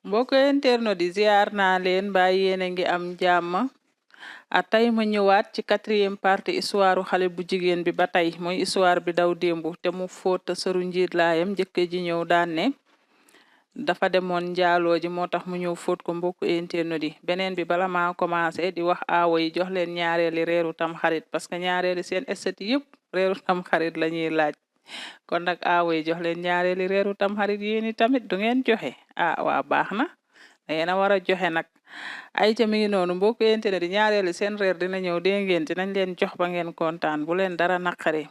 mbokk internet di ziar naa leen ba yéen a ngi am jàmm tey ma ñëwaat ci 4e partie histoire xale bu jigéen bi ba tey mooy histoire bi daw démb te mu fóot sëru njiit laayam jëkke ji ñëw daan ne dafa demoon njaaloo ji moo tax mu ñëw fóot ko mbokk internet yi beneen bi bala maa commencé di wax aawo yi jox leen ñaareeli reeru tam xarit parce que ñaareeli seen estati yëpp reeru tam xarit la ñuy laaj kon nag aawo yi jox leen ñaareeli reeru tam xarit yéeni tamit du ngeen joxe waa baax na dangeen a war a joxe nag ay ca mi ngi noonu mbokk internet di ñaareeli seen reer dina ñëw dee ngeen dinañ leen jox ba ngeen kontaan bu leen dara naqari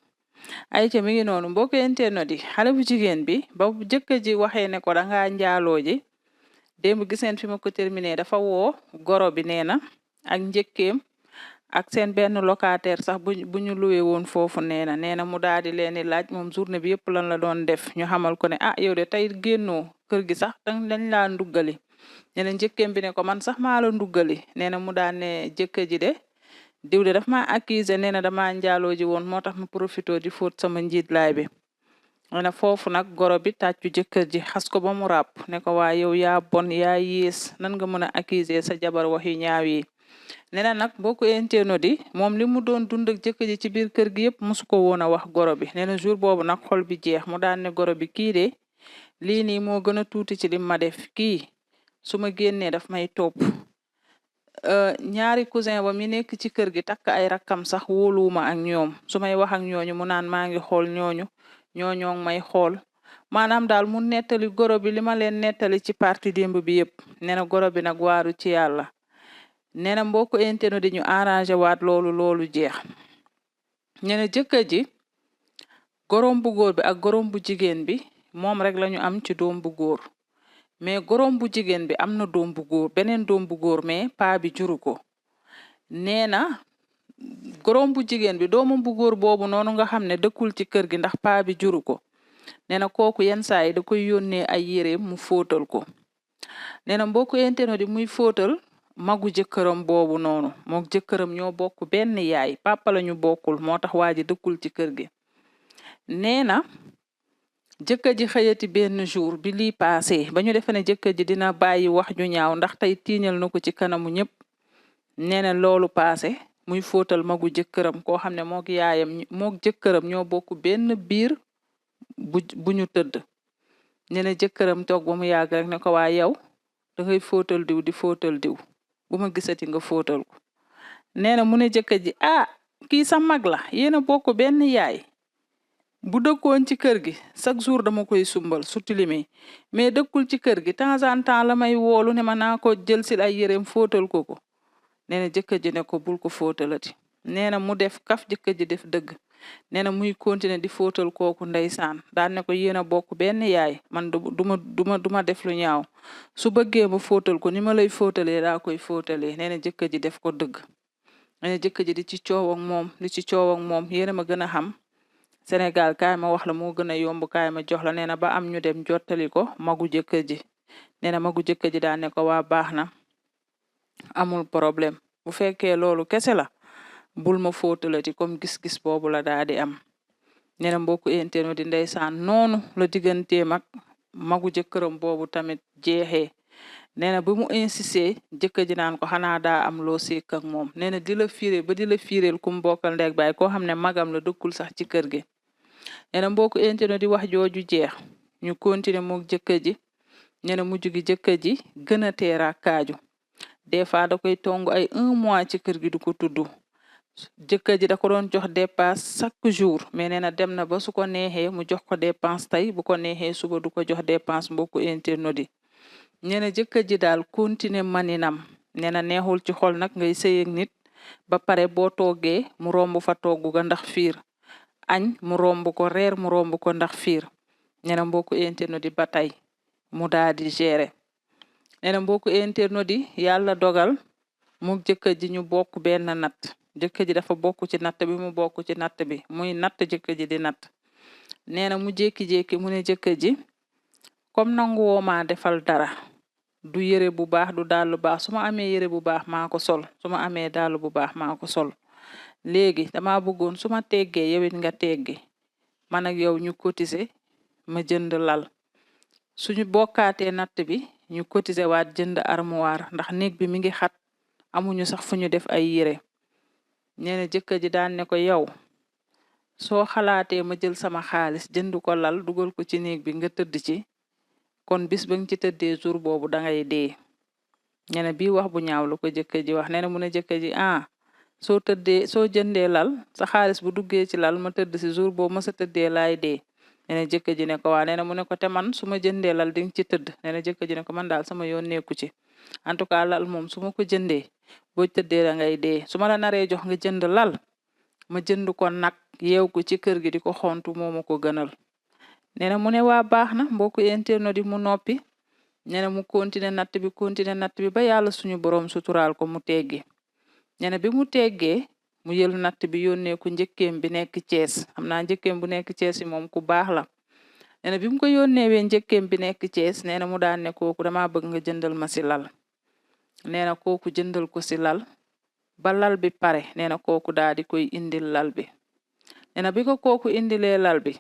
ay ca mi ngi noonu mbokk internet yi xale bu jigéen bi ba jëkkër ji waxee ne ko dangaa njaaloo ji démb gis ngeen fi ma ko terminé dafa woo goro bi nee na ak njëkkeem ak seen benn locataire sax bu ñu luwe woon foofu nee na mu daal di leen di laaj moom journée bi yëpp lan la doon def ñu xamal ko ne yow de tey génnoo kër gi sax dañ laa nduggali nee na njëkkeem bi ne ko man sax maa la nduggali nee na mu daan ne jëkkër ji de diw de daf ma accusé nee na dama njaaloo ji woon moo tax ma profité di fóot sama njiit laay bi nee na foofu nag goro bi tàccu jëkkër ji xas ko ba mu ràpp ne ko waa yow yaa bon yaa yées nan nga mën a accusé sa jabar wax yu ñaaw yi nee na nag boo ko internet di moom li mu doon dund ak jëkkër ji ci biir kër gi yëpp mosu ko woon a wax goro bi nee na jour boobu nag xol bi jeex mu daan ne goro bi kii de lii nii moo gën a tuuti ci lim ma def kii su ma génnee daf may topp ñaari cousin ba mi nekk ci kër gi takk ay rakkam sax wóoluwuma ak ñoom su may wax ak ñooñu mu naan maa ngi xool ñooñoo may xool maanaam daal mu nettali goro bi li ma leen nettali ci parti démb bi yëpp nee na goro bi nag waaru ci yàlla nee na mbokk internet di ñu arrangé waat loolu jeex nee na jëkkër ji gorom bu góor bi ak gorom bu jigéen bi moom rek lañu am ci doom bu góor mais gorom bu jigéen bi am na doom bu góor beneen doom bu góor mais paa bi juru ko nee na gorom bu jigéen bi doomam bu góor boobu noonu nga xam ne dëkkul ci kër gi ndax paa bi juru ko nee na kooku yenn saa yi da koy yónnee ay yére mu fóotal ko nee na mbokk internet di muy fóotal magu jëkkëram boobu noonu mook jëkkëram ñoo bokk benn yaay papa la ñu bokkul moo tax waa ji dëkkul ci kër gi nee na jëkkër ji xëyati benn jour bi lii paase ba ñu defe ne jëkkër ji dina bàyyi wax ju ñaaw ndax tey tiiñal na ko ci kanamu ñëpp nee na loolu paase muy fóotal magu jëkkëram koo xam ne mook yaayam mook jëkkëram ñoo bokk benn biir bu ñu tëdd nee na jëkkëram toog ba mu yàgg rek ne ko waa yow da ngay fóotal diw di fóotal diw bu ma gisati nga fóotal ko nee na mu ne jëkkër ji kii sa mag la yéen a bokk benn yaay bu dëkkoon ci kër gi chaque jour dama koy sumbal su tilimee mais dëkkul ci kër gi temps en temps la may woolu ne ma naa ko jël si ay yéreem fóotal ko nee na jëkkër ji ne ko bul ko fóotalati nee na mu def kaf jëkkër ji def dëgg nee na muy continuer di fóotal kooku ndeysaan daan ne ko yéen a bokk benn yaay man duma def lu ñaaw su bëggee ma fóotal ko ni ma lay fóotalee daa koy fóotalee nee na jëkkër ji def ko dëgg nee na jëkkër ji di ci coow ak moom yéen a ma gën a xam Sénégal kaay ma wax la moo gën a yomb kaay ma jox la nee na ba am ñu dem jottali ko magu jëkkër ji nee na magu jëkkër ji daan ne ko waa baax na amul problème bu fekkee loolu kese la bul ma fóotalati comme gis-gis boobu la daa di am nee na mbokku internet di ndeysaan noonu la digganteem ak magu jëkkëram boobu tamit jeexee nee na bi mu insisté jëkkër ji naan ko xanaa daa am loo sekk ak moom nee na di la fiireel ku mu bokkal ndeg baay koo xam ne magam la dëkkul sax ci kër gi nee na mbokku internet di wax jooju jeex ñu continuer mook jëkkër ji nee na mujj gi jëkkër ji gën a teera kaaju des fois da koy tong ay 1 mois ci kër gi du ko tudd jëkkër ji da ko doon jox dépense chaque jour mais nee na dem na ba su ko neexee mu jox ko dépense tey bu ko neexee suba du ko jox dépense mbokku internet yi nee na jëkkër ji daal continuer maninam nee na neexul ci xol nag ngay sëy ak nit ba pare boo toggee mu romb fa togg ga ndax fiir añ mu romb ko reer mu romb ko ndax fiir nee na mbokku internet yi ba tey mu daal di gérer nee na mbokku internet yi yàlla dogal mu jëkkër ji ñu bokk benn natt jëkkër ji dafa bokk ci natt bi mu bokk ci natt bi muy natt jëkkër ji di natt nee na mu jékki-jékki mu ne jëkkër ji comme nangu woo maa defal dara du yére bu baax du dàll bu baax su ma amee yére bu baax maa ko sol su ma amee dàll bu baax maa ko sol léegi dama bëggoon su ma teggee yowit nga teggi man ak yow ñu cotiser ma jënd lal suñu bokkaatee natt bi ñu cotiser waat jënd armoire ndax néeg bi mi ngi xat amuñu sax fu ñu def ay yére nee na jëkkër ji daan ne ko yow soo xalaatee ma jël sama xaalis jënd ko lal dugal ko ci néeg bi nga tëdd ci kon bis ba nga ci tëddee jour boobu dangay dee nee na bii wax bu ñaaw la ko jëkkër ji wax nee na mu ne jëkkër ji soo jëndee lal sa xaalis bu duggee ci lal ma tëdd si jour boobu ma sa tëddee laay dee nee na jëkkër ji ne ko waa nee na mu ne ko te man su ma jëndee lal di nga ci tëdd nee na jëkkër ji ne ko man daal sama yoon nekku ci en tout cas lal moom su ma ko jëndee boo tëddee da ngay dee su ma la naree jox nga jënd lal ma jënd ko nag yeew ko ci kër gi di ko xontu moo ma ko gënal nee na mu ne waa baax na mbokku internet di mu noppi nee na mu continuer natt bi ba yàlla suñu borom suturaal ko mu teggi nee na bi mu teggee mu yël natt bi yónnee ko njëkkeem bi nekk Thiès xam naa njëkkeem bu nekk Thiès yi moom ku baax la nee na bi mu ko yónneewee njëkkeem bi nekk Thiès nee na mu daan ne kooku dama bëgg nga jëndal ma si lal nee na kooku jëndal ko si lal ba lal bi pare nee na kooku daal di koy indil lal bi nee na bi ko kooku indilee lal bi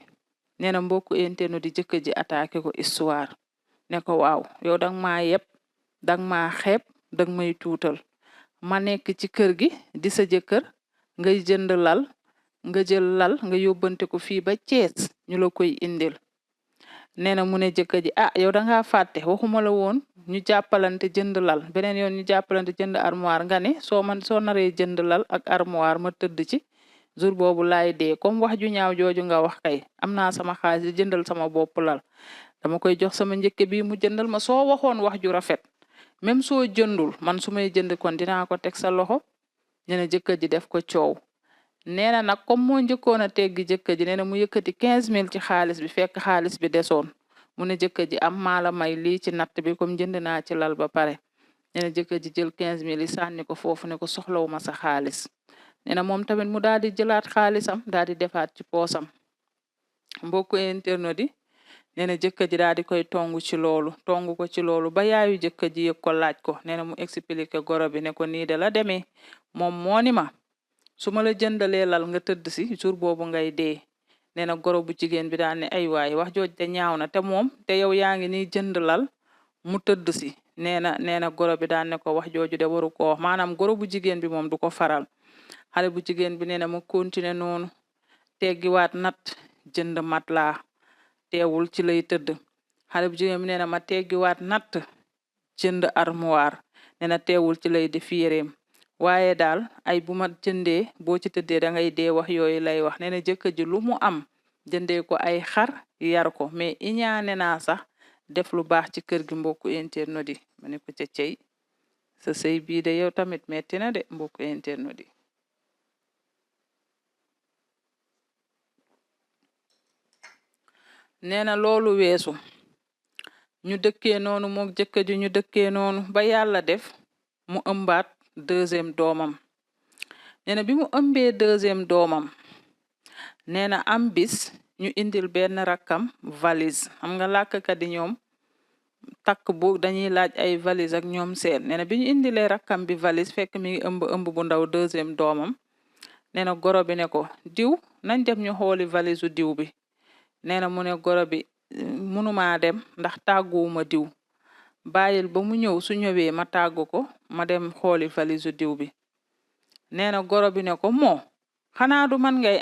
nee na mbokku internet di jëkkër ji attaqué ko histoire ne ko waaw yow dang maa yeb dang maa xeeb dang may tuutal ma nekk ci kër gi di sa jëkkër ngay jënd lal nga jël lal nga yóbbante ko fii ba Thiès ñu la koy indil nee na mu ne jëkkër ji yow dangaa fàtte waxuma la woon ñu jàppalante jënd lal beneen yoon ñu jàppalante jënd armoire nga ne soo naree jënd lal ak armoire ma tëdd ci jour boobu laay dee comme wax ju ñaaw jooju nga wax kay am naa sama xaalis di jëndal sama bopp lal dama koy jox sama njëkke bi mu jëndal ma soo waxoon wax ju rafet même soo jëndul man su may jënd kon dinaa ko teg sa loxo nee na jëkkër ji def ko coow nee na nag comme moo njëkkoon a teggi jëkkër ji nee na mu yëkkati 15000 ci xaalis bi fekk xaalis bi desoon mu ne jëkkër ji am maa la may lii ci natt bi comme jënd naa ci lal ba pare nee na jëkkër ji jël 15000 yi sànni ko foofu ne ko soxlawuma sa xaalis nee na moom tamit mu daal di jëlaat xaalisam daal di defaat ci poosam mbokku internet yi nee na jëkkër ji daal di koy tongu ko ci loolu ba yaayu jëkkër ji yëg ko laaj ko nee na mu expliqué goro bi ne ko nii de la demee moom moo ni ma su ma la jëndalee lal nga tëdd si jour boobu ngay dee nee na goro bu jigéen bi daan ne ay waay wax jooj te ñaaw na te yow yaa ngi nii jënd lal mu tëdd si nee na goro bi daan ne ko wax jooju de waru ko wax maanaam goro bu jigéen bi moom du ko faral xale bu jigéen bi nee na mu continuer noonu teggiwaat nat jënd matelas teewul ci lay tëdd xale bu jigéen bi nee na ma teggiwaat natt jënd armoire nee na teewul ci lay def yéreem waaye daal ay bu ma jëndee boo ci tëddee da ngay dee wax yooyu lay wax nee na jëkkër ji lu mu am jëndee ko ay xar yar ko mais iñaane naa sax def lu baax ci kër gi mbokku internet yi ma ne ko ca cey sa sëy bii de yow tamit metti na de mbokku internet yi nee na loolu weesu ñu dëkkee noonu mook jëkkër ji ñu dëkkee noonu ba yàlla def mu ëmbaat deuxième doomam nee na bi mu ëmbee deuxième doomam nee na am bis ñu indil benn rakkam valise xam nga làkkat yi ñoom takk bu dañuy laaj ay valise ak ñoom seen nee na bi ñu indilee rakkam bi valise fekk mi ngi ëmb bu ndaw deuxième doomam nee na goro bi ne ko diw nañ dem ñu xooli valise u diw bi nee na mu ne goro bi mënumaa dem ndax tàgguwuma diw bàyyil ba mu ñëw su ñëwee ma tàggu ko ma dem xooli valise u diw bi nee na goro bi ne ko moo xanaa du man ngay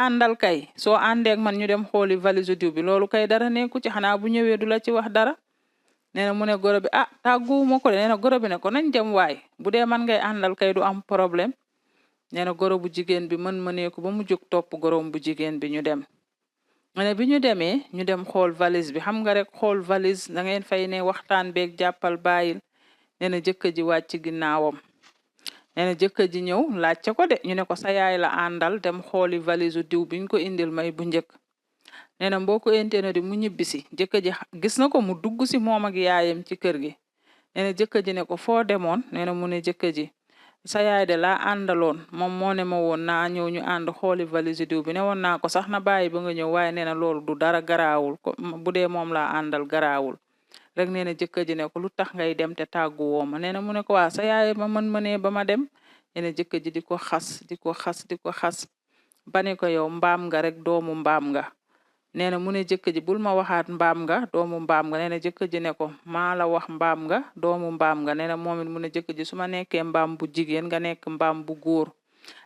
àndal kay soo àndeek man ñu dem xooli valise u diw bi loolu kay dara nekku ci xanaa bu ñëwee du la ci wax dara nee na mu ne goro bi tàgguwuma ko de nee na goro bi ne ko nañ dem waay bu dee man ngay àndal kay du am problème nee na goro bu jigéen bi mënee ko ba mu jóg topp gorom bu jigéen bi ñu dem ne bi ñu demee ñu dem xool valise bi xam nga rek xool valise da ngeen fay ne waxtaan beeg jàppal bàyyil nee na jëkkër ji wàcc ginnaawam nee na jëkkër ji ñëw laajte ko de ñu ne ko sa yaay la àndal dem xooli valise u diw biñ ko indil may bu njëkk nee na mboo ko internet di mu ñibbisi jëkkër ji gis na ko mu dugg si moom ak yaayam ci kër gi nee na jëkkër ji ne ko foo demoon nee na mu ne jëkkër ji sa yaay de laa àndaloon moom moo ne ma woon naa ñëw ñu ànd xooli valise diw bi ne woon naa ko sax na bàyyi ba nga ñëw waaye nee na loolu du dara garaawul ko bu dee moom laa àndal garaawul rek nee na jëkkër ji ne ko lu tax ngay dem te tàggu woo ma nee na mu ne ko waa sa yaay ma mënee ba ma dem nee na jëkkër ji di ko xas ba ne ko yow mbaam nga rek doomu mbaam nga nee na mu ne jëkkër ji bul ma waxaat mbaam nga doomu mbaam nga nee na jëkkër ji ne ko maa la wax mbaam nga doomu mbaam nga nee na moom it mu ne jëkkër ji su ma nekkee mbaam bu jigéen nga nekk mbaam bu góor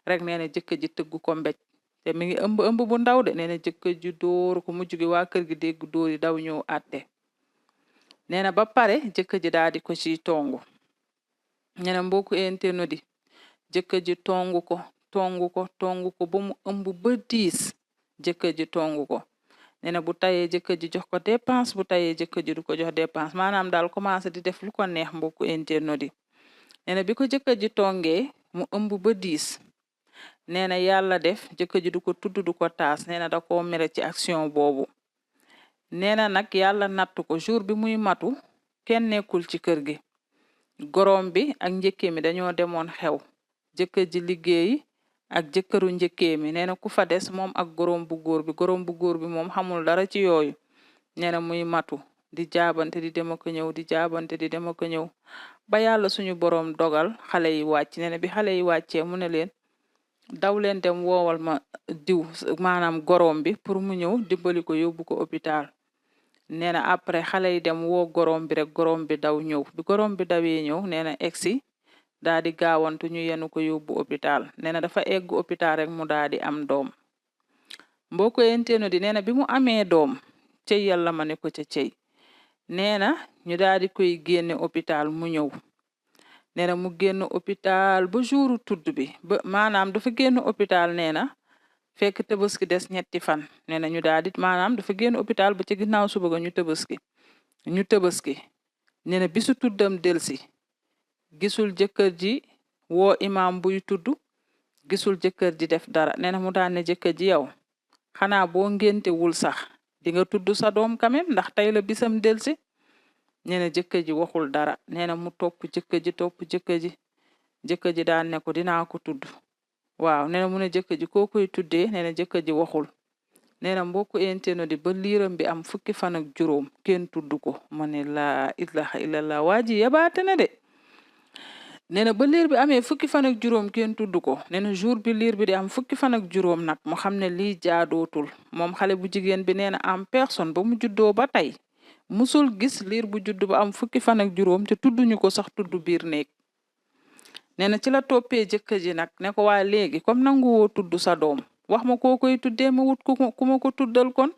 rek nee na jëkkër ji tëgg ko mbéj te mi ngi ëmb bu ndaw de nee na jëkkër ji dóor ko mujj gi waa kër gi dégg dóor yi daw ñëw àtte nee na ba pare jëkkër ji daal di ko ci tongu nee na mbokku internet di jëkkër ji tongu ko ba mu ëmb ba diis jëkkër ji tongu ko nee na bu tayee jëkkër ji jox ko dépense bu tayee jëkkër ji du ko jox dépense maanaam daal commencé di def lu ko neex mbokku internet di nee na bi ko jëkkër ji tongee mu ëmb ba diis nee na yàlla def jëkkër ji du ko tudd du ko taas nee na da koo mere ci action boobu nee na nag yàlla nattu ko jour bi muy matu kenn nekkul ci kër gi gorom bi ak njëkkee mi dañoo demoon xew jëkkër ji liggéey ak jëkkëru njëkkee mi nee na ku fa des moom ak gorom bu góor bi moom xamul dara ci yooyu nee na muy matu di jaabante di dem ak ñëw di jaabante di dem ak ñëw ba yàlla suñu borom dogal xale yi wàcc nee na bi xale yi wàccee mu ne leen daw leen dem woowal ma diw maanaam gorom bi pour mu ñëw dimbali ko yóbbu ko hôpital nee na après xale yi dem woo gorom bi rek gorom bi daw ñëw bi gorom bi dawee ñëw nee na egsi daa di gaawantu ñu yenu ko yóbbu hôpital nee na dafa egg hôpital rek mu daa di am doom mbokk internet di nee na bi mu amee doom cëy yàlla ma ne ko ca cëy nee na ñu daa di koy génne hôpital mu ñëw nee na mu génn hôpital ba jouru tudd bi ba maanaam dafa génn hôpital nee na fekk tëbaski des 3 fan nee na ñu daal di maanaam dafa génn hôpital ba ci ginnaaw suba ga ñu tëbaski nee na bisu tuddam delsi gisul jëkkër ji woo imam buy tudd gisul jëkkër ji def dara nee na mu daan ne jëkkër ji yow xanaa boo ngéntewul sax di nga tudd sa doom quand même ndax tey la bisam delsi nee na jëkkër ji waxul dara nee na mu topp jëkkër ji daan ne ko dinaa ko tudd waaw nee na mu ne jëkkër ji koo koy tuddee nee na jëkkër ji waxul nee na mbokku internet di ba liiram bi am 10 fan ak juróom kenn tudd ko ma ne laa ilaha illallah waa ji yabaate na de nee na ba liir bi amee 10 fan ak juróom kenn tudd ko nee na jour bi liir bi di am 10 fan ak juróom nag mu xam ne lii jaadootul moom xale bu jigéen bi nee na en personne ba mu juddoo ba tey musul gis liir bu judd ba am 10 fan ak juróom te tudduñu ko sax tudd biir néeg nee na ci la toppee jëkkër ji nag ne ko waa léegi comme nangu woo tudd sa doom wax ma koo koy tuddee ma wut ku ma ko tuddal kon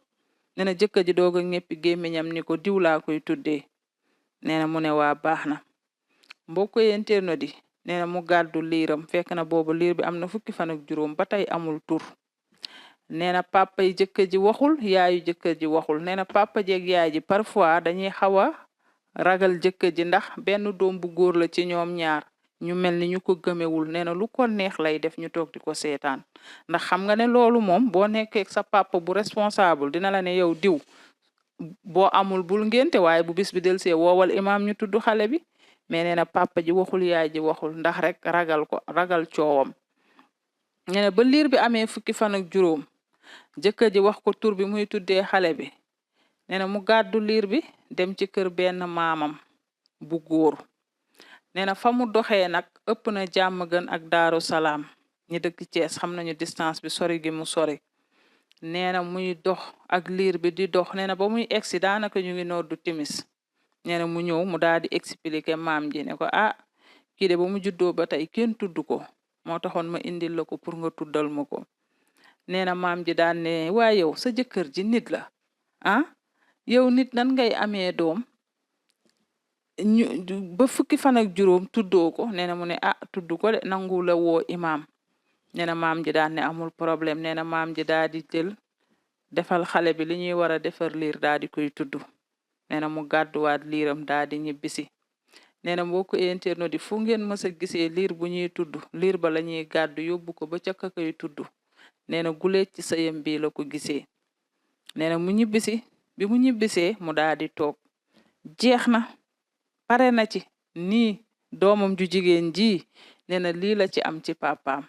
nee na jëkkër ji doog a ñeppi gémmiñam ni ko diw laa koy tuddee nee na mu ne waa baax na mbokk internet di nee na mu gàddu liiram fekk na boobu liir bi am na 10 fan ak juróom ba tey amul tur nee na papa yi jëkkër ji waxul yaayu jëkkër ji waxul nee na papa jeeg yaay ji parfois dañuy xaw a ragal jëkkër ji ndax benn doom bu góor la ci ñoom ñaar ñu mel ni ñu ko gëmewul nee na lu ko neex lay def ñu toog di ko seetaan ndax xam nga ne loolu moom boo nekkee sa papa bu responsable dina la ne yow diw boo amul bul ngénte waaye bu bis bi delsee woowal imam ñu tudd xale bi mais nee na papa ji waxul yaay ji waxul ndax rek ragal coowam nee na ba liir bi amee 10 fan ak juróom jëkkër ji wax ko tur bi muy tuddee xale bi nee na mu gàddu liir bi dem ci kër benn maamam bu góor nee na fa mu doxee nag ëpp na jàmm gën ak daaru salaam ñi dëkk Cees xam nañu distance bi sori gi mu sori nee na muy dox ak liir bi di dox nee na ba muy egsi daanaka ñu ngi noddu timis nee na mu ñëw mu daal di expliquer maam ji ne ko kii de ba mu juddoo ba tey kenn tudd ko moo taxoon ma indil la ko pour nga tuddal ma ko nee na maam ji daan ne waa yow sa jëkkër ji nit la yow nit nan ngay amee doom ba 10 fan ak juróom tuddoo ko nee na mu ne tudd ko de nangu la woo imam nee na maam ji daan ne amul problème nee na maam ji daal di jël defal xale bi li ñuy war a defar liir daal di koy tudd nee na mu gàdduwaat liiram daal di ñibbisi nee na mbokku internet di fu ngeen mës a gisee liir bu ñuy tudd liir ba la ñuy gàddu yóbbu ko ba ca ka koy tudd nee na guleet ci sëyam bi la ko gisee nee na mu ñibbisi bi mu ñibbisee mu daal di toog jeex na pare na ci nii doomam ju jigéen ji nee na lii la ci am ci papaam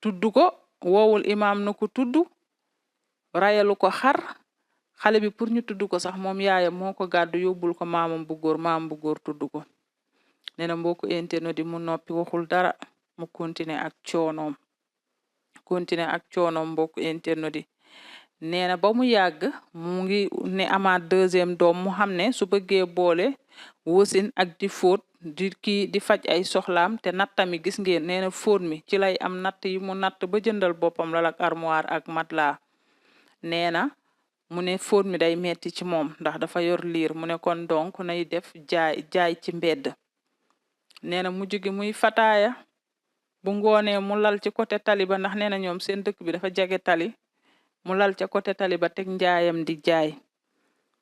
tudd ko woowul imam na ko tudd rayalu ko xar xale bi pour ñu tudd ko sax moom yaayam moo ko gàddu yóbbul ko maamam bu góor tudd ko nee na mbokku internet di mu noppi waxul dara mu continuer ak coonoom mbokku internet di nee na ba mu yàgg mu ngi ne amaat deuxième doom mu xam ne su bëggee boole wosin ak di fóot di faj ay soxlaam te nattami gis ngeen nee na fóot mi ci lay am natt yi mu natt ba jëndal boppam lal ak armoire ak matelas nee na mu ne fóot mi day metti ci moom ndax dafa yor liir mu ne kon donc nay def jaay ci mbedd nee na mujj gi muy fataaya bu ngoonee mu lal ci côté tali ba ndax nee na ñoom seen dëkk bi dafa jege tali mu lal ca côté tali ba teg njaayam di jaay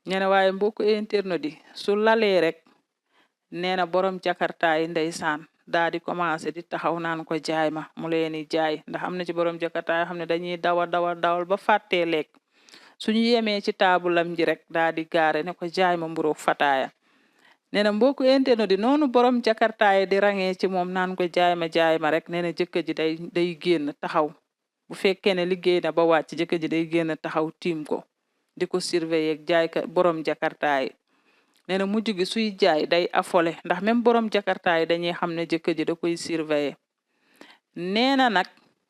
nee na waaye mbokku internet yi su lalee rek nee na borom jakarta yi ndeysaan daa di commencé di taxaw naan ko jaay ma mu leeni jaay ndax am na ci borom jakarta yoo xam ne dañuy dawal ba fàttee lekk suñu yemee ci taabulam ji rek daa di gaare ne ko jaay ma mburoog fataaya nee na mbokku internet yi noonu borom jakarta yi di rangee ci moom naan ko jaay ma rek nee na jëkkër ji day génn taxaw bu fekkee ne liggéey na ba wàcc jëkkër ji day génn taxaw tiim ko di ko surveiller jaay ka borom jakarta yi nee na mujj gi suy jaay day affolé ndax même borom jakarta yi dañuy xam ne jëkkër ji da koy surveiller nee na nag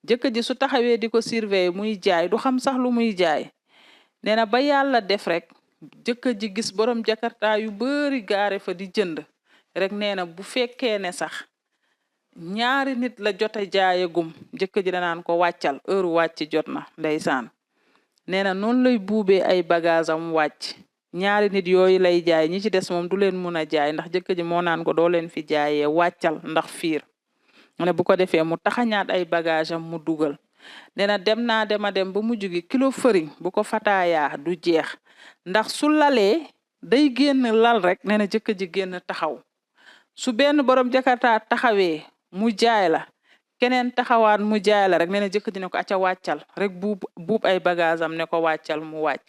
jëkkër ji su taxawee di ko surveiller muy jaay du xam sax lu muy jaay nee na ba yàlla def rek jëkkër ji gis borom jakarta yu bari gaare fa di jënd rek nee na bu fekkee ne sax ñaari nit la jota jaayagum jëkkër ji danaan ko wàccal heure wàcc jot na ndeysaan nee na noonu lay buubee ay bagage am wàcc ñaari nit yooyu lay jaay ñi ci des moom du leen mun a jaay ndax jëkkër ji moo naan ko doo leen fi jaayee wàccal ndax fiir ne bu ko defee mu taxañaat ay bagage am mu dugal nee na dem ba mujj gi kilo fëriñ bu ko fataayaa du jeex ndax su lalee day génn lal rek nee na jëkkër ji génn taxaw su benn borom jakarta taxawee mu jaay la keneen taxawaat mu jaay la rek nee na jëkkër ji ne ko acca wàccal rek buub ay bagage am ne ko wàccal mu wàcc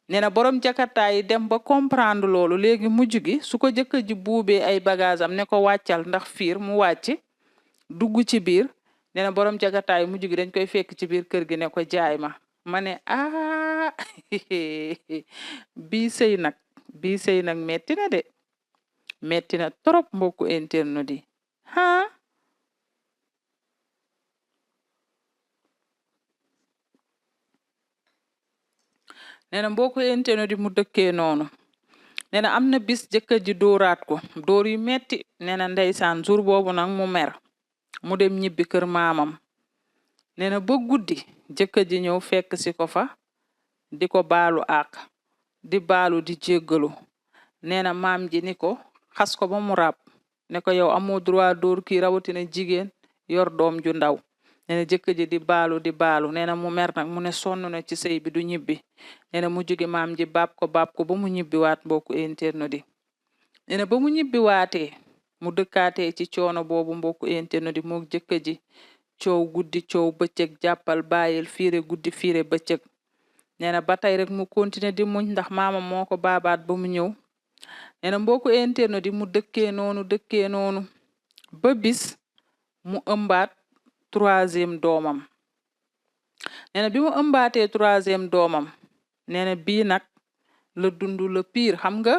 nee na borom jakarta yi dem ba comprendre loolu léegi mujj gi su ko jëkkër ji buubee ay bagage am ne ko wàccal ndax fiir mu wàcc dugg ci biir nee na borom jakarta yi mujj gi dañ koy fekk ci biir kër gi ne ko jaay ma ne bii sëy nag metti na de metti na trop mbokku internet yi nee na mbokku internet yi mu dëkkee noonu nee na am na bis jëkkër ji dóoraat ko dóor yu metti nee na ndeysaan jour boobu nag mu mer mu dem ñibbi kër maamam nee na ba guddi jëkkër ji ñëw fekk si ko fa di ko baalu àq di baalu di jéggalu nee na maam ji ni ko xas ko ba mu ràbb ne ko yow amoo droit dóor kii rawatina jigéen yor doom ju ndaw nee na jëkkër ji di baalu nee na mu mer nag mu ne sonn na ci sëy bi du ñibbi nee na mu jóge maam ji baab ko ba mu ñibbi waat mbokku internet yi nee na ba mu ñibbi waatee mu dëkkaatee ci coono boobu mbokku internet yi mook jëkkër ji coow guddi coow bëccëg jàppal bàyyil fiire guddi fiire bëccëg nee na ba tey rek mu continuer di muñ ndax maama moo ko baabaat ba mu ñëw nee na mbokku internet yi mu dëkkee noonu ba bis mu ëmbaat troisième doomam nee na bi mu ëmbaatee troisième doomam nee na bii nag la dund la pire xam nga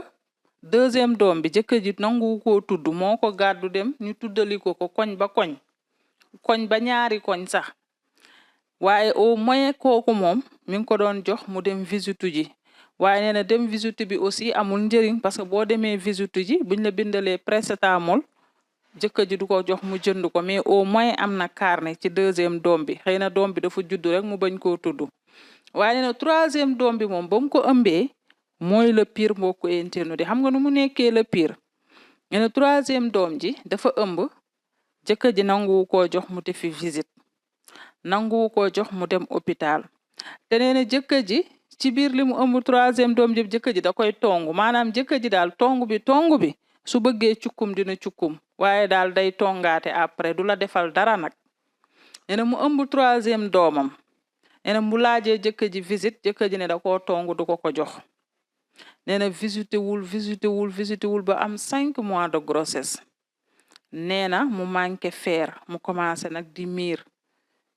deuxième doom bi jëkkër ji nangu ko tudd moo ko gàddu dem ñu tuddali ko koñ ba ñaari koñ sax waaye au moins kooku moom mi ngi ko doon jox mu dem visite ji waaye nee na dem visite bi aussi amul njëriñ parce que boo demee visite ji buñ la bindalee paracetamol jëkkër ji du ko jox mu jënd ko mais au moins am na carnet ci deuxième doom bi xëy na doom bi dafa judd rek mu bañ koo tudd waaye nee na troisième doom bi moom ba mu ko ëmbee mooy le pire mbokku internet di xam nga nu mu nekkee le pire nee na troisième doom ji dafa ëmb jëkkër ji nanguwu koo jox mu defi visite nanguwu koo jox mu dem hôpital te nee na jëkkër ji ci biir li mu ëmb troisième doom ji jëkkër ji da koy tongu maanaam jëkkër ji daal tongu bi su bëggee cukkum dina cukkum waaye daal day tongaate après du la defal dara nag nee na mu ëmb troisième doomam nee na mu laajee jëkkër ji visite jëkkër ji ne da koo tongu du ko jox nee na visité wul ba am 5 mois de grossesse nee na mu manqué fer mu commencé nag di miir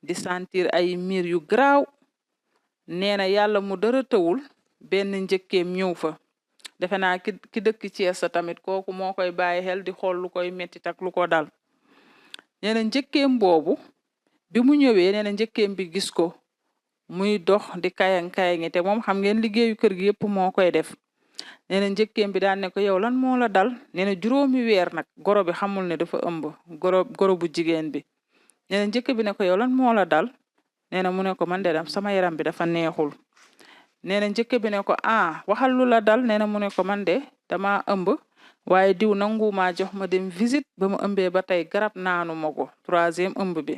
di sentir ay miir yu garaaw nee na yàlla mu dara tëwul benn njëkkeem ñëw fa defe naa ki dëkk Cees sa tamit kooku moo koy bàyyi xel di xool lu koy metti tak lu ko dal nee na njëkkeem boobu bi mu ñëwee nee na njëkkeem bi gis ko muy dox di kayang kayangi te moom xam ngeen liggéeyu kër gi yëpp moo koy def. nee na njëkkeem bi daan ne ko yow lan moo la dal nee na juróomi weer nag goro bi xamul ne dafa ëmb goro bu jigéen bi. nee na njëkk bi ne ko yow lan moo la dal nee na mu ne ko man de sama yaram bi dafa neexul. nee na njëkk bi ne ko waxal lu la dal nee na mu ne ko man de dama ëmb waaye diw nangumaa jox ma dem visite ba mu ëmbee ba tey garab naanu ma ko 3e ëmb bi.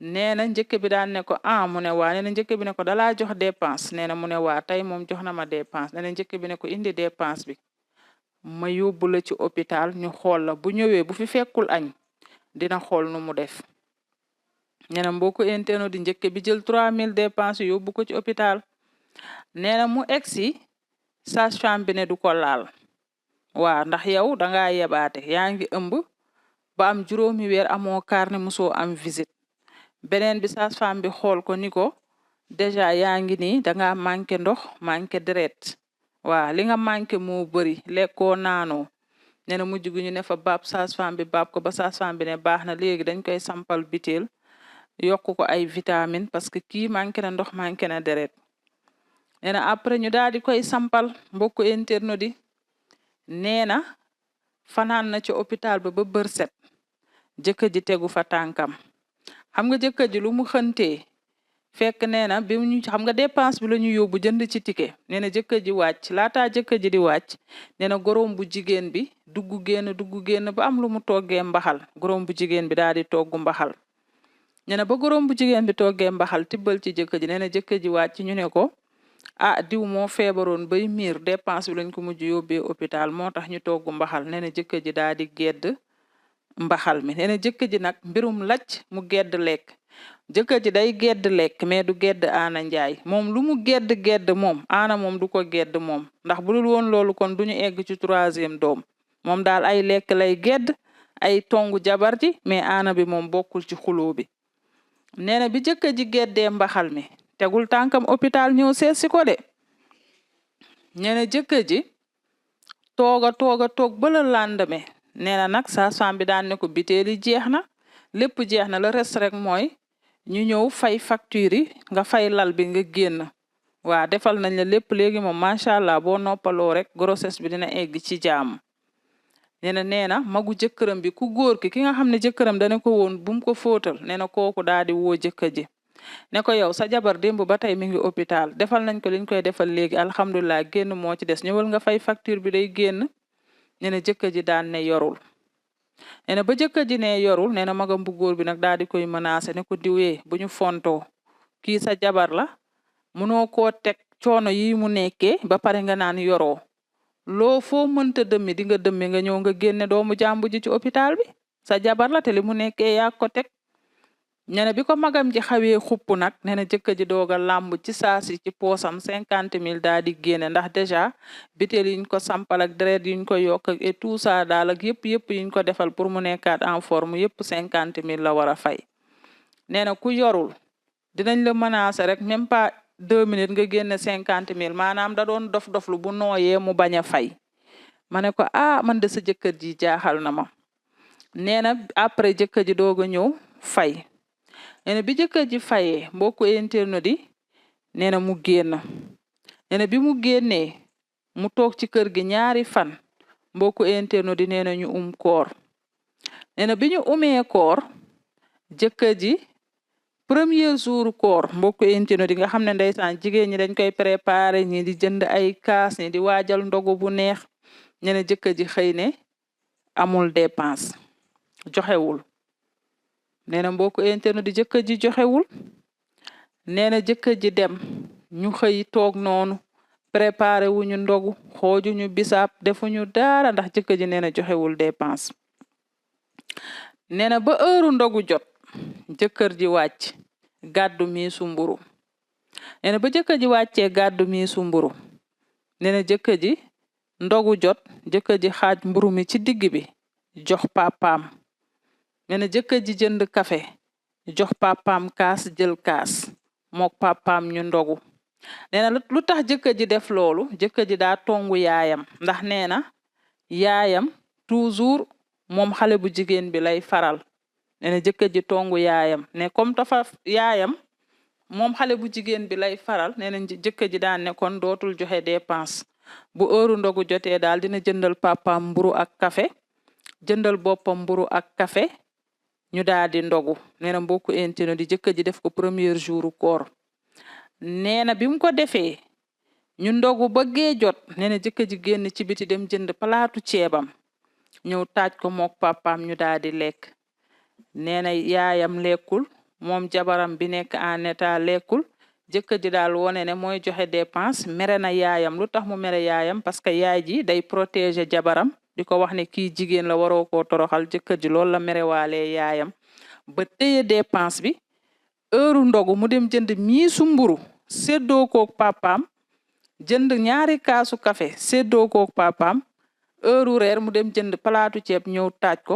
nee na njëkk bi daan ne ko mu ne waa nee na njëkk bi ne ko dalaa jox dépense nee na mu ne waa tey moom jox na ma dépense nee na njëkk bi ne ko indi dépense bi ma yóbbu la ci hôpital ñu xool la bu ñëwee bu fi fekkul añ dina xool nu mu def. nee na mbokku internet di njëkk bi jël 3000 dépense yóbbu ko ci hôpital. nee na mu egsi sage-femme bi ne du ko laal waa ndax yow dangaa yebaate yaa ngi ëmb ba am juróomi weer amoo carnet musoo am visite. beneen bi sage-femme bi xool ko ni ko déjà yaa ngi nii danga manqué ndox manqué deret waa li nga manqué moo bëri lekkoo naanoo. nee na mujj gu ñu ne fa baab sage-femme bi baab ko ba sage-femme bi ne baax na léegi dañ koy sampal biteel yokk ko ay vitamine parce que kii manqué na ndox manqué na deret. nee na après ñu daal di koy sampal mbokku internet di nee na fanaan na ci hôpital ba bër set jëkkër ji tegu fa tànkam. xam nga jëkkër ji lu mu xëntee fekk nee na bi ñu xam nga dépense bi la ñu yóbbu jënd ci ticket nee na jëkkër ji wàcc laataa jëkkër ji di wàcc nee na gorom bu jigéen bi dugg génn ba am lu mu toggee mbaxal gorom bu jigéen bi daal di togg mbaxal. nee na ba gorom bu jigéen bi toggee mbaxal tibbal ci jëkkër ji nee na jëkkër ji wàcc ñu ne ko diw moo feebaroon bay miir dépense bi lañ ko mujj yóbbee hôpital moo tax ñu togg mbaxal nee na jëkkër ji daal di gedd mbaxal mi. nee na jëkkër ji nag mbirum lacc mu gedd lekk jëkkër ji day gedd lekk mais du gedd Aana Njaay moom lu mu gedd moom Aana moom du ko gedd moom ndax bu dul woon loolu kon duñu egg ci 3e doom moom daal ay lekk lay gedd ay tongu jabar ji mais Aana bi moom bokkul ci xuloo bi. nee na bi jëkkër ji geddee mbaxal mi tegul tànkam hôpital ñëw seet si ko de. nee na jëkkër ji toog ba la lendemain nee na nag sage-femme bi daan ne ko biteeli jeex na lépp jeex na le reste rek mooy ñu ñëw fay facture yi nga fay lal bi nga génn waa defal nañ la lépp léegi moom macha allah boo noppaloo rek grossesse bi dina egg ci jàmm. nee na magu jëkkëram bi ku góor ki nga xam ne jëkkëram dana ko woon bu mu ko fóotal nee na kooku daal di woo jëkkër ji ne ko yow sa jabar démb ba tey mi ngi hôpital defal nañ ko liñ koy defal léegi alhamdulilah génn moo ci des ñëwal nga fay facture bi day génn. nee na jëkkër ji daan ne yorul. nee na ba jëkkër ji ne yorul nee na magam bu góor bi nag daal di koy menacé ne ko diwee bu ñu fontoo kii sa jabar la munoo koo teg coono yi mu nekkee ba pare nga naan yoroo loo foo mënta dëmmi di nga dëmmi nga ñëw nga génne doomu jàmbu ji ci hôpital bi sa jabar la te li mu nekkee yaa ko teg. nee na bi ko magam ji xawee xupp nag nee na jëkkër ji doog a làmb ci saasi ci poosam 50 000 daal di génne ndax déjà bitel yiñ ko sampal ak deret yiñ ko yokk ak et tout ça daal ak yëpp yiñ ko defal pour mu nekkaat en forme yëpp 50 000 la war a fay. nee na ku yorul dinañ la menacer rek même pas 2 minutes nga génne 50 000 maanaam da doon dof-doflu bu nooyee mu bañ a fay. ma ne ko man de sa jëkkër ji jaaxal na ma. nee na après jëkkër ji doog a ñëw fay. nee na bi jëkkër ji fayee mbokku internet di nee na mu génn. nee na bi mu génnee mu toog ci kër gi ñaari fan mbokku internet di nee na ñu koor. nee na bi ñu umee koor jëkkër ji premier jour koor mbokku internet di nga xam ne ndeysaan jigéen ñi dañ koy préparer ñi di jënd ay kaas ñi di waajal ndogu bu neex. nee na jëkkër ji xëy ne amul dépense joxewul. nee na mbokku internet di jëkkër ji joxewul. nee na jëkkër ji dem ñu xëy toog noonu préparé wuñu ndogu xoojuñu bisaab defuñu dara ndax jëkkër ji nee na joxewul dépense. nee na ba heure ndogu jot jëkkër ji wàcc gàddu miisu mburu. nee na ba jëkkër ji wàccee gàddu miisu mburu nee na jëkkër ji ndogu jot jëkkër ji xaaj mburu mi ci digg bi jox papaam. nee na jëkkër ji jënd café jox papaam kaas jël kaas mook papaam ñu ndogu. nee na lu tax jëkkër ji def loolu jëkkër ji daa tongu yaayam ndax nee na yaayam toujours moom xale bu jigéen bi lay faral. nee na jëkkër ji tongu yaayam ne comme dafa yaayam moom xale bu jigéen bi lay faral nee na jëkkër ji daan ne kon dootul joxe dépense bu heure ndogu jotee daal dina jëndal papaam mburu ak café jëndal boppam mburu ak café ñu daal di ndogu nee na mbokku internet di jëkkër ji def ko premier jouru koor nee na bi mu ko defee ñu ndogu ba gee jot nee na jëkkër ji génn ci biti dem jënd palaatu ceebam ñëw taaj ko mook papaam ñu daal di lekk nee na yaayam lekkul moom jabaram bi nekk en état lekkul jëkkër ji daal wone ne mooy joxe dépense mere na yaayam lu tax mu mere yaayam parce que yaay ji day protéger jabaram di ko wax ne kii jigéen la waroo koo toroxal jëkkër ji loolu la merewaalee yaayam ba téye dépense bi heure ndogu mu dem jënd miisu mburu séddoo kook papaam jënd ñaari kaasu café séddoo kook papaam heure reer mu dem jënd palaatu ceeb ñëw taaj ko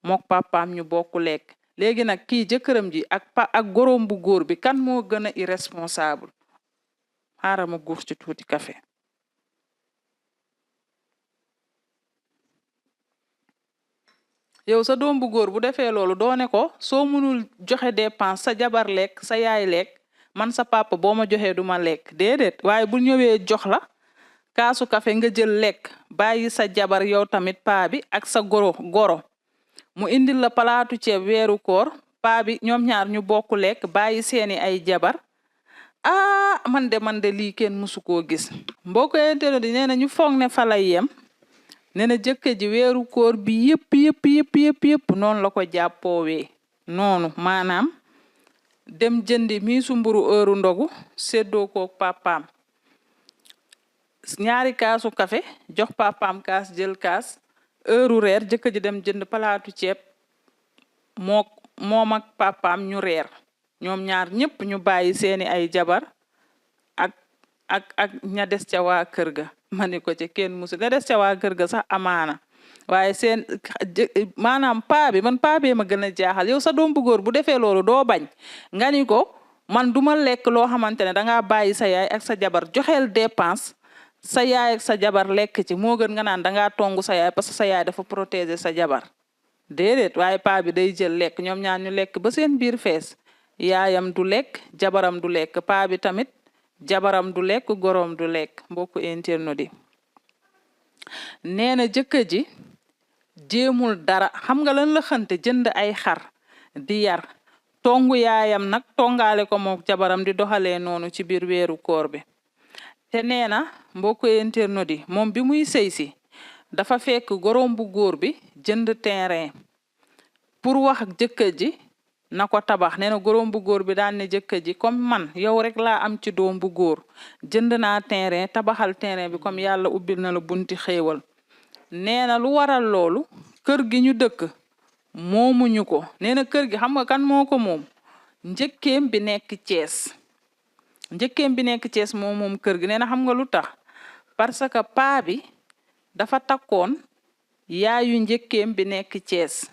mook papaam ñu bokk lekk léegi nag kii jëkkëram ji ak goroom bu góor bi kan moo gën a irresponsable xaaral ma guux ci tuuti café yow sa doom bu góor bu defee loolu doone ko soo mënul joxe dépense sa jabar lekk sa yaay lekk man sa papa boo ma joxee duma lekk déedéet waaye bu ñëwee jox la kaasu café nga jël lekk bàyyi sa jabar yow tamit paa bi ak sa goro mu indil la palaatu ceeb weeru koor paa bi ñoom ñaar ñu bokk lekk bàyyi seeni ay jabar man de lii kenn musu koo gis mbokk internet di nee na ñu foog ne fa lay yem nee na jëkkër ji weeru koor bi yëpp noonu la ko jàppoowee noonu maanaam dem jëndi miisu mburu heure ndogu séddoo kook papaam ñaari kaasu café jox papaam kaas jël kaas heure reer jëkkër ji dem jënd palaatu ceeb moom ak papaam ñu reer ñoom ñaar ñëpp ñu bàyyi seeni ay jabar ak ña des ca waa kër ga ma ni ko ci kenn musu ña des ca waa kër ga sax amaana waaye seen maanaam paa bi ma gën a jaaxal yow sa doom bu góor bu defee loolu doo bañ nga ni ko man duma lekk loo xamante ne dangaa bàyyi sa yaay ak sa jabar joxeel dépense sa yaay ak sa jabar lekk ci moo gën nga naan dangaa tongu sa yaay parce que sa yaay dafa protéger sa jabar déedéet waaye paa bi day jël lekk ñoom ñaar ñu lekk ba seen biir fees yaayam du lekk jabaram du lekk paa bi tamit jabaram du lekk goroom du lekk mbokku internet di nee na jëkkër ji jéemul dara xam nga lan la xante jënd ay xar di yar tongu yaayam nag tongaale ko mook jabaram di doxalee noonu ci biir weeru koor bi te nee na mbokku internet di moom bi muy sëy si dafa fekk goroom bu góor bi jënd terrain pour wax ak jëkkër ji na ko tabax nee na goroom bu góor bi daan ne jëkkër ji comme man yow rek laa am ci doom bu góor jënd naa terrain tabaxal terrain bi comme yàlla ubbil na la bunti xéewal nee na lu waral loolu kër gi ñu dëkk moomuñu ko nee na kër gi xam nga kan moo ko moom njëkkeem bi nekk Cees moom kër gi nee na xam nga lu tax parce que paa bi dafa takkoon yaayu njëkkeem bi nekk Cees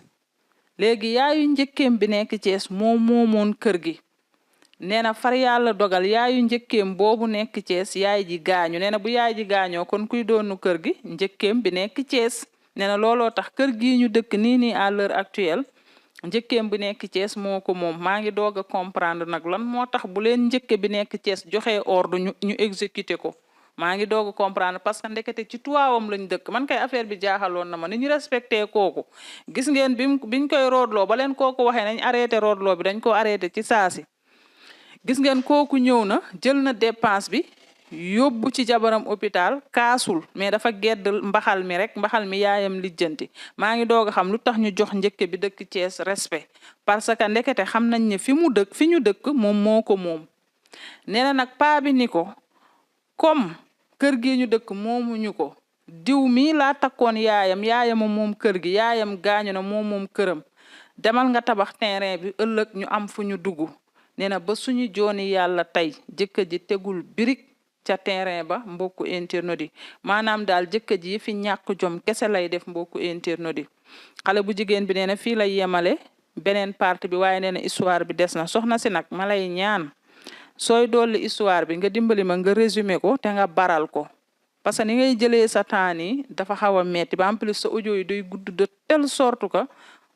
léegi yaayu njëkkeem bi nekk Cees moomoon kër gi nee na far yàlla dogal yaayu njëkkeem boobu nekk Cees yaay ji gaañu nee na bu yaay ji gaañoo kon kuy doonu kër gi njëkkeem bi nekk Cees nee na looloo tax kër gi ñu dëkk nii à l'heure actuelle njëkkeem bi nekk Cees moo ko moom maa ngi doog a comprendre nag lan moo tax bu leen njëkke bi nekk Cees joxe ordre ñu exécuter ko maa ngi doog a comprendre parce que ndekete ci tuwaawam lañ dëkk man kay affaire bi jaaxaloon na ma ni ñu respecté kooku gis ngeen biñ koy roodloo ba leen kooku waxee nañ arrêté roodloo bi dañ ko arrêté ci saasi gis ngeen kooku ñëw na jël na dépense bi yóbbu ci jabaram hôpital kaasul mais dafa gedd mbaxal mi yaayam lijjanti maa ngi doog a xam lu tax ñu jox njëkke bi dëkk Thiès respect parce que ndekete xam nañ ne fi ñu dëkk moom moo ko moom nee na nag paa bi ni ko comme kër gi ñu dëkk moomuñu ko diw mi laa takkoon yaayam moom kër gi yaayam gaañu na moom këram demal nga tabax terrain bi ëllëg ñu am fu ñu dugg nee na ba suñu jooni yàlla tey jëkkër ji tegul birig ca terrain ba mbokku internet yi maanaam daal jëkkër ji fi ñàkk jom kese lay def mbokku internet yi xale bu jigéen bi nee na fii lay yemale beneen partie bi waaye nee na histoire bi des na soxna si nag ma lay ñaan sooy dolli histoire bi nga dimbali ma nga résumé ko te nga baral ko parce que ni ngay jëlee sa temps yi dafa xaw a metti ba en plus sa audio yi day gudd de telle sorte que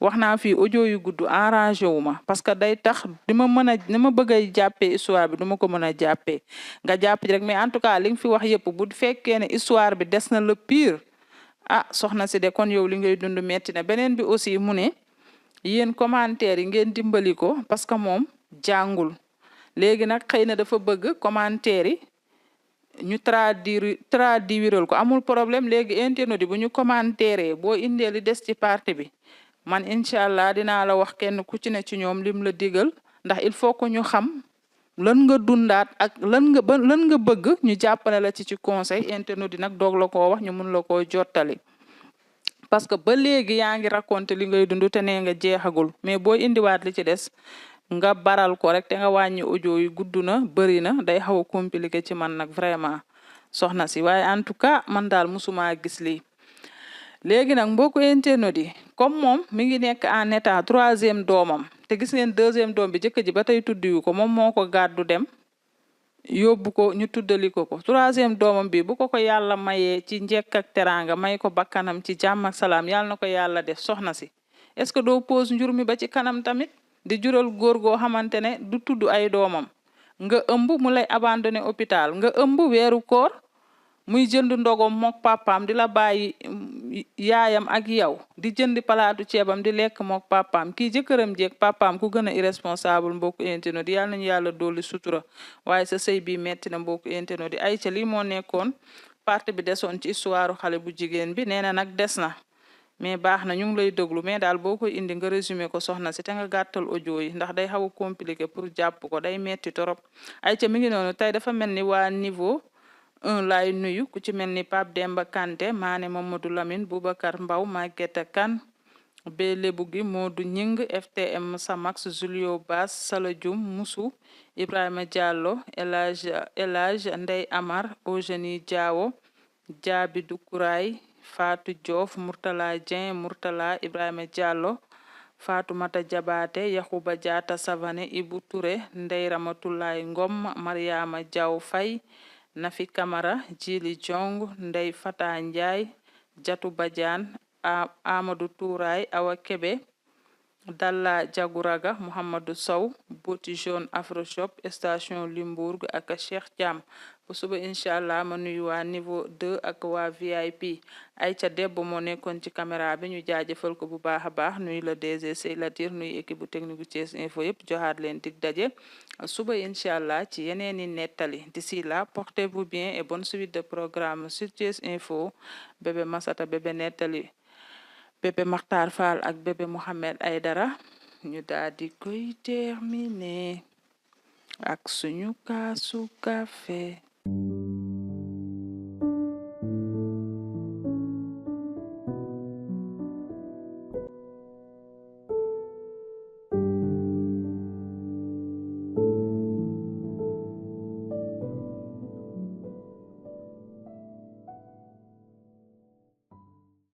wax naa fii audio yu gudd arrangé wu ma parce que day tax ni ma bëgg a jàppee histoire bi du ma ko mën a jàppee nga jàpp rek mais en tout cas li nga fi wax yëpp bu fekkee ne histoire bi des na le pire soxna si de kon yow li ngay dund metti na beneen bi aussi mu ne yéen commentaire yi ngeen dimbali ko parce que moom jàngul léegi nag xëy na dafa bëgg commentaire yi ñu traduiral ko amul problème léegi internet yi bu ñu commentaire boo indee li des ci parti bi man incha allah dinaa la wax kenn ku ci ne ci ñoom lim la digal ndax il faut que ñu xam lan nga dundaat ak lan nga bëgg ñu jàppale la ci conseil internet yi nag doog la koo wax ñu mun la koo jottali parce que ba léegi yaa ngi raconté li ngay dund te nee nga jeexagul mais boo indiwaat li ci des nga baral ko rek te nga wàññi audio yi gudd na bëri na day xaw a compliqué ci man nag vraiment soxna si waaye en tout cas man daal musuma gis lii léegi nag mbokku internet yi comme moom mi ngi nekk en état 3e doomam te gis ngeen 2e doom bi jëkkër ji ba tey tuddiwu ko moom moo ko gàddu dem yóbbu ko ñu tuddali ko 3e doomam bi bu ko yàlla mayee ci njekk ak teraanga may ko bakkanam ci jàmm ak salaam yàlla na ko yàlla def soxna si est-ce que doo pose njur mi ba ci kanam tamit di jural góor goo xamante ne du tudd ay doomam nga ëmb mu lay abandonné hôpital nga ëmb weeru koor muy jënd ndogom mook papaam di la bàyyi yaayam ak yow di jënd palaatu ceebam di lekk mook papaam kii jëkkëram jeeg papaam ku gën a irresponsable mbokku internet yàlla nañu yàlla dolli sutura waaye sa sëy bi metti na mbokku internet yi ay ca lii moo nekkoon partie bi desoon ci histoire xale bu jigéen bi nee na nag des na mais baax na ñu ngi lay déglu mais daal boo koy indi nga résumé ko soxna si te nga gàttal audio yi ndax day xaw a compliqué pour jàpp ko day metti torop ay ca mi ngi noonu tey dafa mel ni waa niveau 1 laay nuyu ku ci mel ni Pape Demba Kanté Mané Mamadou Lamine Boubacar Mbaw Maguette Kane be lebu gi Modou Ñing FTM Samax Julio Bass Sala Dioum Moussou Ibrahima Diallo Elage Ndey Amar Eugénie Diawo Diaby Doukouraay Fatou Diouf Murtala Dieng Murtala Ibrahima Diallo Fatoumata Diabaté Yakhouba Diata Savané Ibou Touré Ndey Ramatoulaye Ngom Mariama Diaw Faye Nafi Camara Jili Jong Ndey Fata Ndiaye Jatu Badiane Amadou Touraay Awa Kebe Dalla Jaguraga Mouhamadou Sow Boti Jaune Afroshop station Limbourg ak Cheikh Thiam bu suba inchallah ma nuyu waa niveau 2 ak waa VIP ay ca debbo moo nekkoon ci caméra bi ñu jaajëfal ko bu baax a baax nuyu la DG Sey Latir nuyu équipe bu technique bu Thiès Info yëpp joxaat leen dig daje suba inchallah ci yeneeni nettali d'ici là portez-vous bien et bonne suite de programme sur Thiès Info bébé Masata bébé nettali bébé Makhtar Fall ak bébé Mohamed Aydara ñu daal di koy terminer ak suñu kaasu café